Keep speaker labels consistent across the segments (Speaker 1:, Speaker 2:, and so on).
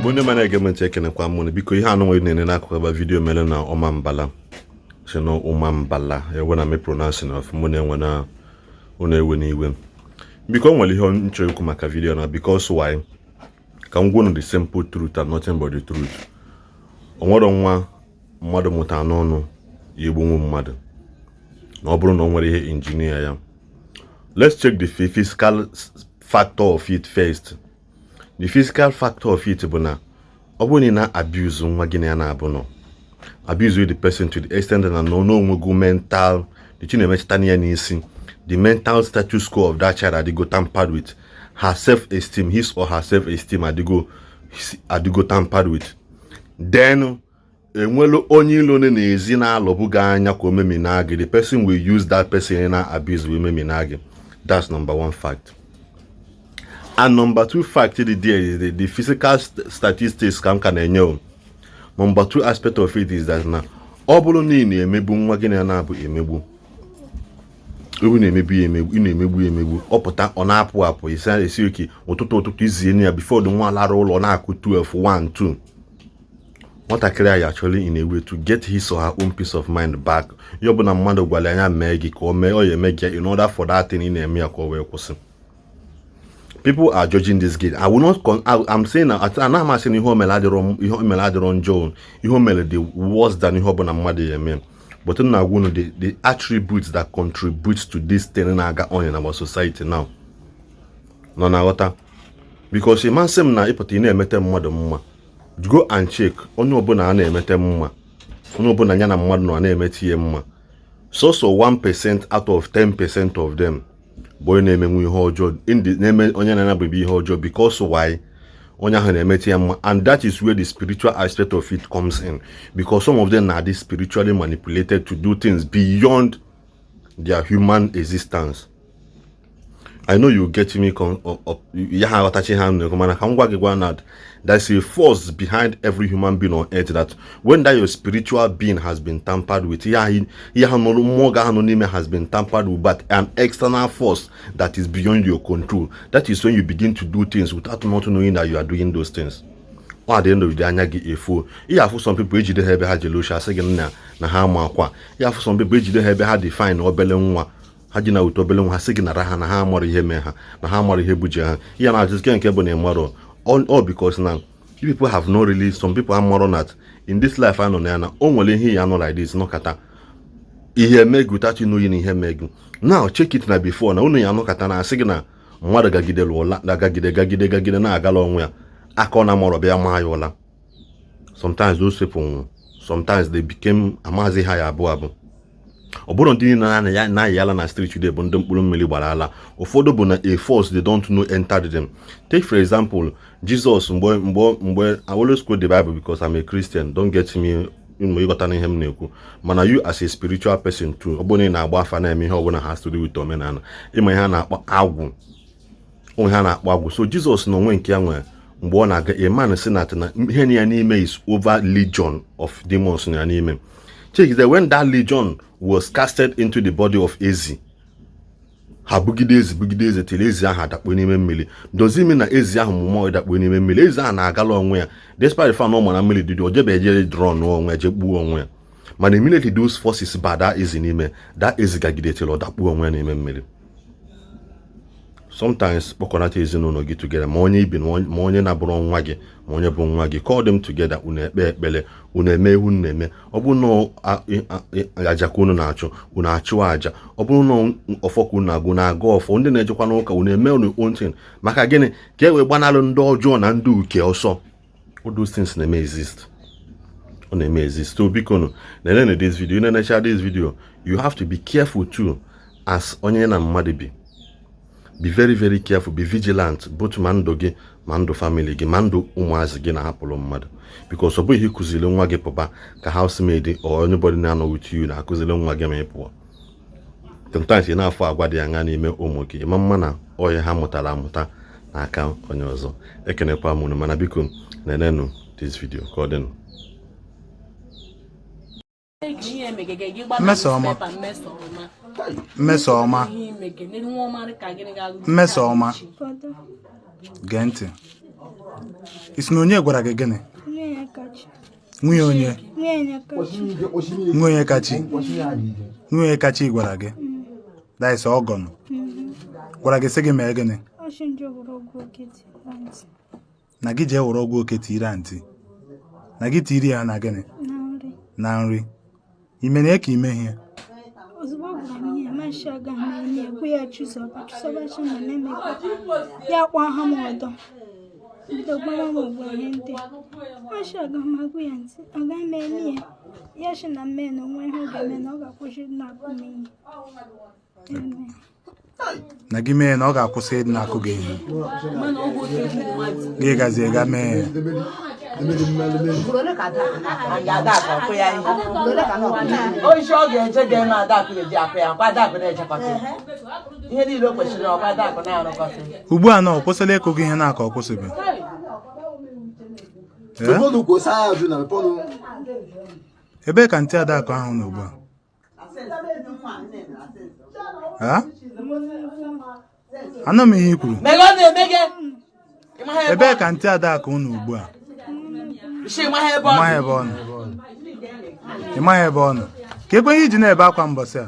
Speaker 1: Igbo ndị ọma na-ege m ntị, ekenekwa m unu. Biko, ihe anụ nwere na-ene n'akụkụ ebe video mere na Ọmambala si na Ụmambala ewe na me pronouncing of mụ na-enwe na unu ewe n'iwe. Biko, o nwere ihe m chọrọ ikwu maka video na, because why? Ka m gwa unu the simple truth and nothing but the truth. O nwere nwa mmadụ mụta n'ọnụ ya egbunwu mmadụ na ọ bụrụ na o nwere ihe injinia ya. Let's check the physical factor of it first. The physical factor of it bụ na ọ bụrụ na ị na-abuse nwa gị na ya na-abụ nọ abuse the person to the extent na na onwego mental the chi na-emetụta ya n'isi, the mental status quo of that child adịgo tampered with, her self-esteem, his or her self-esteem adịgo tampered with. Then enwelu onye ilo na-ezi na-alọbụ gị anya ka o memina gị. The person will use that person na abuse will memina gị. That's number one fact. And number two fact dị there is the physical statistics ka m ka na-enye o. Number two aspect of it is that na ọ bụrụ na ị na-emegbu nwa gị na ya na-abụ emegbu ewu, na-emegbu ya emegbu, ị na-emegbu ya emegbu, ọ pụta, ọ na-apụ apụ, isi esi oke ụtụtụ ụtụtụ izie ya before the nwa lara ụlọ na-akụ 12, 1, 2, nwatakịrị a actually in a way to get his or her own peace of mind back. Ihe ọbụla mmadụ gwara ya mee gị ka o mee, ọ ya eme gị in order for that thing ị na-eme ya ka o wee kwụsị. People are judging this girl. I will not con I, I'm saying anaghị m asị na ihe o mere adịrọ, ihe o mere adịrọ njọ. Ihe o mere dị worse than ihe ọbụla mmadụ ya eme, but m na-agwa unu the attributes that contribute to this thing na-aga on in our society now nọ na-aghọta, because ịmasị m na ịpụta ị na-emete mmadụ mma. Go and check onye ọbụla a na-emete mma, onye ọbụla ya na mmadụ nọ na-emete ihe mma, sọsọ 1% out of 10% of them bụ onye na-emenwu ihe ọjọọ, na-eme onye na-anabụghị ihe ọjọọ. Because why? Onye ahụ na-emete ya mma, and that is where the spiritual aspect of it comes in, because some of them are this spiritually manipulated to do things beyond their human existence. I know you get me. Ya ha aghọtachi ha na-ekwu, mana ka m gwa gị gwa na there's a force behind every human being on earth that when that your spiritual being has been tampered with, ihe ahụ ihe ahụ nọrọ mmụọ gị ahụ nọ n'ime has been tampered with but an external force that is beyond your control, that is when you begin to do things without not knowing that you are doing those things. Ọ at the end of the day, anya gị efuo. Ihe afụ some people ejide ha ebe ha jere oshi, asị gị nna na ha ama akwa. Ihe afụ some people ejide ha ebe ha define obele nwa ha ji na wute obele nwa, ha sị gị nara ha na ha amara ihe mee ha, na ha amara ihe buje ha. Ihe na-ajụzi ke nke bụ na ịmarọ all because na you people have not really, some people amarọ that in this life anọ na ya na o nwere ihe ya nọ like this nọkata ihe eme gị without you knowing ihe mee gị. Now check it na before na unu ya anọkata na asị gị na mmadụ gagidere ụla na gagide gagide gagide na-agala onwe ya aka ọ na-amarọ bịa maa ya ụla. Sometimes those people nwụ, sometimes they became amazi ha ya abụọ abụ. Ọ bụrụ ndị niile na-ayị ala na street today bụ ndị mkpụrụ mmiri gbara ala. Ụfọdụ bụ na a force they don't know entered them. Take for example Jesus. Mgbe I always quote the Bible because I'm a Christian, don't get me mgbe ịghọta na ihe m na-ekwu, mana you as a spiritual person too, ọ bụrụ na ị na-agba afa, na-eme ihe ọbụla has to do with omenala, ịma ihe a na-akpọ agwụ, onwe ha na-akpọ agwụ. So Jizọs na onwe nke ya nwere mgbe ọ na-aga, a man si na ihe ya n'ime is over legion of demons na ya n'ime. Check that when that legion was casted into the body of ezi, ha bugide ezi, bugide ezi till ezi ahụ adakpuo n'ime mmiri. Does it mean na ezi ahụ mmụọ dakpuo n'ime mmiri? Ezi ahụ na-agala onwe ya despite the fact na ọ mara mmiri dị, o jebe eje drown onwe ya, je gbuo onwe ya. Mana immediately those forces ba that ezi n'ime, that ezi gagide till ọ dakpuo onwe ya n'ime mmiri. Sometimes kpọkọnata ezinụlọ gị together, ma onye ibi ma onye na-abụrụ nwa gị ma onye bụ nwa gị, call them together. Unu ekpe ekpere, unu eme ihu unu na-eme. Ọ bụrụ na aja ka unu na-achụ, unu achụọ aja. Ọ bụrụ na ọfọ ka unu na-agụ, na-agụ ọfọ. Ndị na-ejekwa n'ụka, unu eme unu own thing. Maka gịnị? Ka e wee gbanalụ ndị ọjọọ na ndị uke ọsọ. All those things na-eme exist, ọ na-eme exist. So biko nụ, na-enene this video. Na-enecha this video, you have to be careful too as onye na mmadụ bi. Be very very careful, be vigilant, both ma ndụ gị, ma ndụ family gị, ma ndụ ụmụazị gị na-ahapụrụ mmadụ, because ọ bụghị ịkụziri nwa gị pụba ka housemaid or anybody na-anọ with you na-akụziri nwa gị ma ị pụọ. Sometimes ị na-afụ agwa dị anya n'ime ụmụ gị, ịma mma na ọhịa ha mụtara amụta n'aka onye ọzọ. Ekenekwa m unu, mana biko nenenụ this video ka ọ dịnụ.
Speaker 2: Mmesoma. Mmesoma. Mmesoma. Gee ntị. Ị sị na onye gwara gị gịnị? Nwunye onye? Nwunye onye kachi? Nwunye onye kachi gwara gị? That is ọgọ nụ. Gwara gị sị gị mee gịnị? Na gị jee were ọgwụ oke tiiri aunty. Na gị tiiri ya na gịnị? Na nri. Ime na ka ime ihe.
Speaker 3: Ozugbo ọ gwara m ihe, mashi aga m eme ekwe ya. Chizoba, Chizoba sị na m emekwa ya, kpọọ ha m ọdọ, bido gbawa m ụgwọ ihe ndị mashi aga m agụ ya ntị, aga m eme ya. Ya sị na mme na onwe ihe ọ ga-eme, na ọ ga-akwụsị na-akụ m ihe eme.
Speaker 2: Na gị mee na ọ ga-akwụsị ịdị na-akụ gị ihe. Gị gazie ga mee ya.
Speaker 4: Oisi ọ ga-eje ga-eme, Adakụ ga-eji akụ ya akwa, Adakụ na-ejekọta ya. Ihe niile o kwesịrị ọkwa, Adakụ na-arụkọta.
Speaker 2: Ugbu a na ọ kwụsịla ịkụ gị ihe na-aka ọ kwụsịbe? Ee? Ebee ka aunty Adakụ ahụ nọ ugbu a? Ha? Anụ m ihe i kwuru.
Speaker 4: Mege ọ na-emege. Ịmaha ebe
Speaker 2: Ebee ka aunty Adakụ nọ ugbu a?
Speaker 4: Isi ịmaha ebe ọ
Speaker 2: Ịmaghị ebe ọ nọ. Ịmaghị ebe ọ nọ. Ka ekwe ihe iji na-ebe akwa mbọsị a?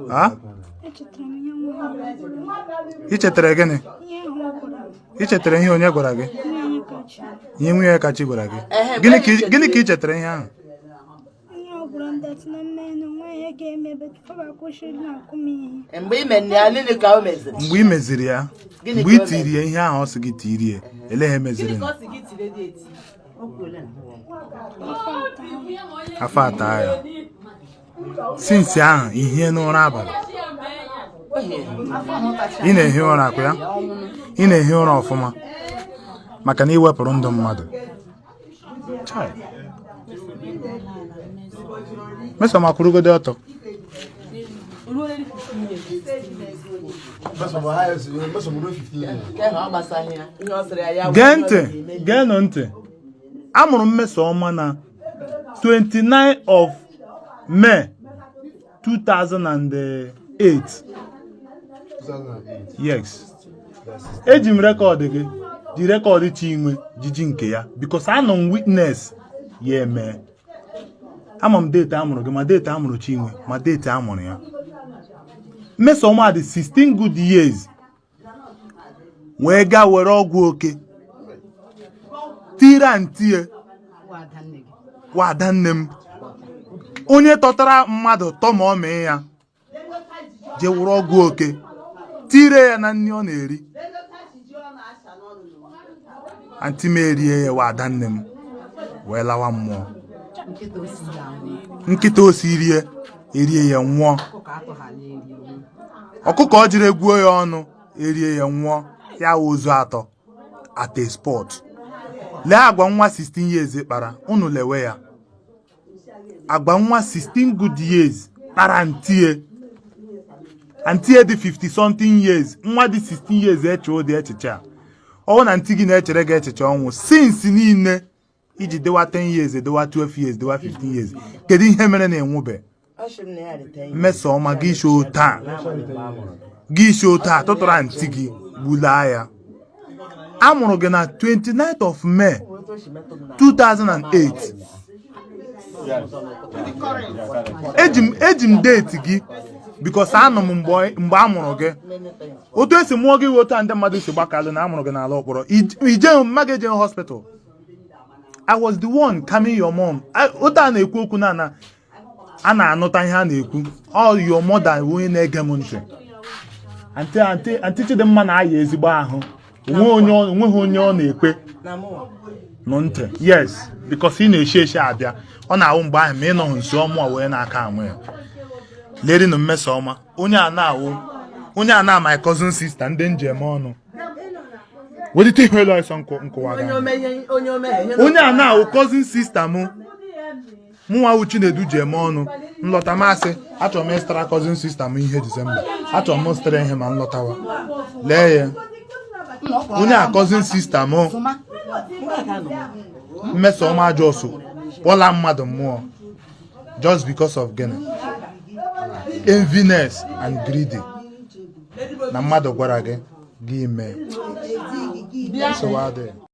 Speaker 2: Ha?
Speaker 3: Echetara m ihe nwa ahụ gwara m.
Speaker 2: I chetara gịnị?
Speaker 3: Ihe ahụ ọ gwara m.
Speaker 2: I chetara ihe onye gwara gị?
Speaker 3: Nwunye anyị kachi.
Speaker 2: Ihe nwunye ya kachi gwara gị?
Speaker 4: Ehe,
Speaker 2: Gịnị
Speaker 4: mgbe
Speaker 2: ka
Speaker 4: i
Speaker 2: gịnị ka i chetara ihe ahụ?
Speaker 3: Ihe ọ gwara m that na mme na onwe ihe ga-eme, but ọ ga-akwụsị na-akụ m ihe.
Speaker 4: Mgbe ime nne ya niile ka o meziri.
Speaker 2: Mgbe ị meziri ya,
Speaker 4: Gịnị
Speaker 2: mgbe ị
Speaker 4: ka o
Speaker 2: tiri ya ihe ahụ ọ sị gị tiri ya, ele ihe meziri
Speaker 5: Gịnị ka ọ sị gị tire dị eti?
Speaker 3: Afọ atọ ahụ.
Speaker 2: Afọ ata ya. Since ahụ ihie n'ụra abalị? Ị na-ehi ụra akwa ya? Ị na-ehi ụra ọfụma maka na ị wepụrụ ndụ mmadụ. Chai. Mmesoma, kwụrụgodo ọtọ.
Speaker 5: Ruo 15 years.
Speaker 4: Nke ahụ ọ gbasaghị ya. Ihe ọ sịrị ya ya
Speaker 2: Gee ntị, geenụ ntị. Amụrụ Mmesoma na 29 of May 2008. Yes, eji m record gị, ji record Chinwe, jiji nke ya, because anọ m witness ya eme. Ama m date amụrụ gị, ma date amụrụ Chinwe, ma date amụrụ ya. Mmesoma dị 16 good years wee gaa were ọgwụ oke tiri aunty ya, wa adanne m, onye tọtara mmadụ tọ ma ọ mee ya, jee were ọgwụ oke tire ya na nri ọ na-eri. Aunty m erie ya, wa adanne m, wee lawa mmụọ. Nkịta osi rie erie ya nwụọ, ọkụkọ ọ jiri egwuo ya ọnụ erie ya nwụọ. Ya wụ ozu atọ at a spot. Lee agwa nwa 16 years kpara. Unu lewe ya, agwa nwa 16 good years kpara aunty ya. Aunty ya dị 50 something years. Nwa dị 16 years eche ụdị echiche a. Ọwụ na aunty gị na-echere gị echiche ọnwụ since niile iji dịwa 10 years, dịwa 12 years, dịwa 15 years, kedu ihe mere na enwube? Mmesoma, gị show taa, gị show taa tụtụrụ aunty gị gbulaa ya. A mụrụ gị na 29th of May 2008. Eji m date gị because anọ m mgbe a mụrụ gị. Otu esi mụọ gị, otu a ndị mmadụ si gbakalụ na a mụrụ gị n'ala ụkpọrọ. Ije mma gị eje hospital. I was the one calming your mom. Otu a na-ekwu okwu na a na-anụta ihe a na-ekwu. All your mother bụ onye na-ege m ntị. Aunty Chidimma na-aya ezigbo ahụ. Onweghị onye ọ na-ekwe nụ ntị. Yes, because ị na-eshi eshi abịa, ọ na-awụ mgbe ahụ ma ị nọghị nso ọmụa wee na-aka amụ ya. Lerinu Mmesoma, onye a na-awụ, onye a na my cousin sister, ndị njem ọnụ welite ihu elu ọsọ nkụwa gị. Onye a na-awụ cousin sister mụ. Mụnwa wụ Chinedu ji eme ọnụ nlọta masị. Achọrọ m ịzụtara cousin sister m ihe Disemba. Achọrọ m ịzụtara ihe ma nlọtawa. Lee ya, onye a cousin sister m. Mmesoma ajọsụ kpọla mmadụ mmụọ just because of gịnị? Enviness and greedy. Na mmadụ gwara gị. Gị mee. Nsogbu adịghị.